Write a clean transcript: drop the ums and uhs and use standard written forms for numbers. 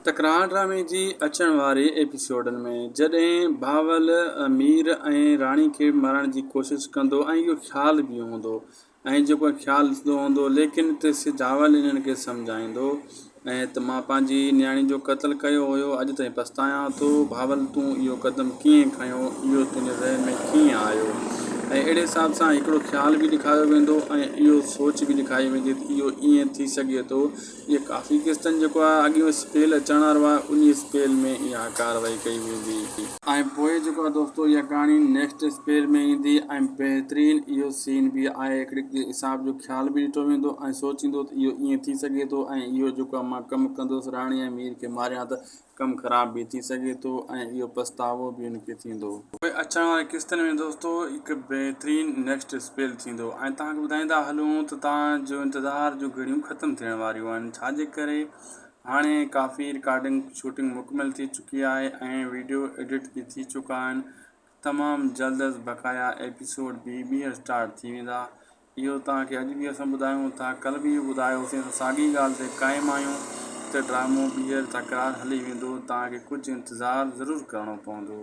تڪرار ڊرامي جي اچڻ واري ايپيسوڊن ۾ جڏهن بهاول مير ۽ راڻي کي مارڻ جي ڪوشش ڪندو ۽ اهو خيال به هوندو ۽ جيڪو خيال ڏسندو هوندو ليڪن اتي سجاول انهن کي سمجهائيندو ۽ ته مان پنهنجي نياڻي جو قتل ڪيو هيو اڄ تائين پڇتايان ٿو بهاول تون اهو قدم ڪيئن کنيو اهو تنهنجي ذهن ۾ ڪيئن آيو ۽ اهڙي حساب سان هڪڙو خيال به ڏيکاريو ويندو ۽ اهو سوچ به ڏيکاري ويندي ته اهو ائين ٿي سگهي ٿو اهي ڪافي قسطن جيڪو آهي اڳيون اسپيل اچڻ وارو آهي انهي اسپيل ۾ اها ڪارروائي ڪئي ويندي. ۽ پوء جيڪو آهي دوستو اها ڪهاڻي نيڪسٽ اسپيل ۾ ايندي ۽ بهترين اهو سين به آهي هڪڙي حساب جو خيال به ڏٺو ويندو ۽ سوچيندو ته اهو ائين ٿي سگهي ٿو ۽ اهو جيڪو آهي مان ڪم ڪندس راڻي ۽ مير کي ماريان ته ڪم خراب به ٿي سگهي ٿو ۽ اهو پڇتاوو به ان کي ٿيندو. پوء اچڻ واري قسطن ۾ دوستو هڪ بهترين نيڪسٽ اسپيل ٿيندو ۽ توهان کي ٻڌائيندا هلون ته توهان جو انتظار جون گهڙيون ختم ٿيڻ واريون آهن ڇا جي ڪري هاڻي ڪافي رڪارڊنگ شوٽنگ مڪمل ٿي چڪي آهي ۽ ويڊيو ايڊٽ به ٿي چڪا آهن تمام جلد از بقايا ايپيسوڊ به ٻيهر اسٽارٽ ٿي ويندا اهو توهان کي اڄ به اسان ٻڌايون ٿا، ڪلهه به اهو ٻڌايوسين، اسان ساڳي ڳالهه تي قائم آهيون ته ڊرامو ٻيهر تڪرار هلي ويندو، توهان کي ڪجهه انتظار ضرور ڪرڻو پوندو.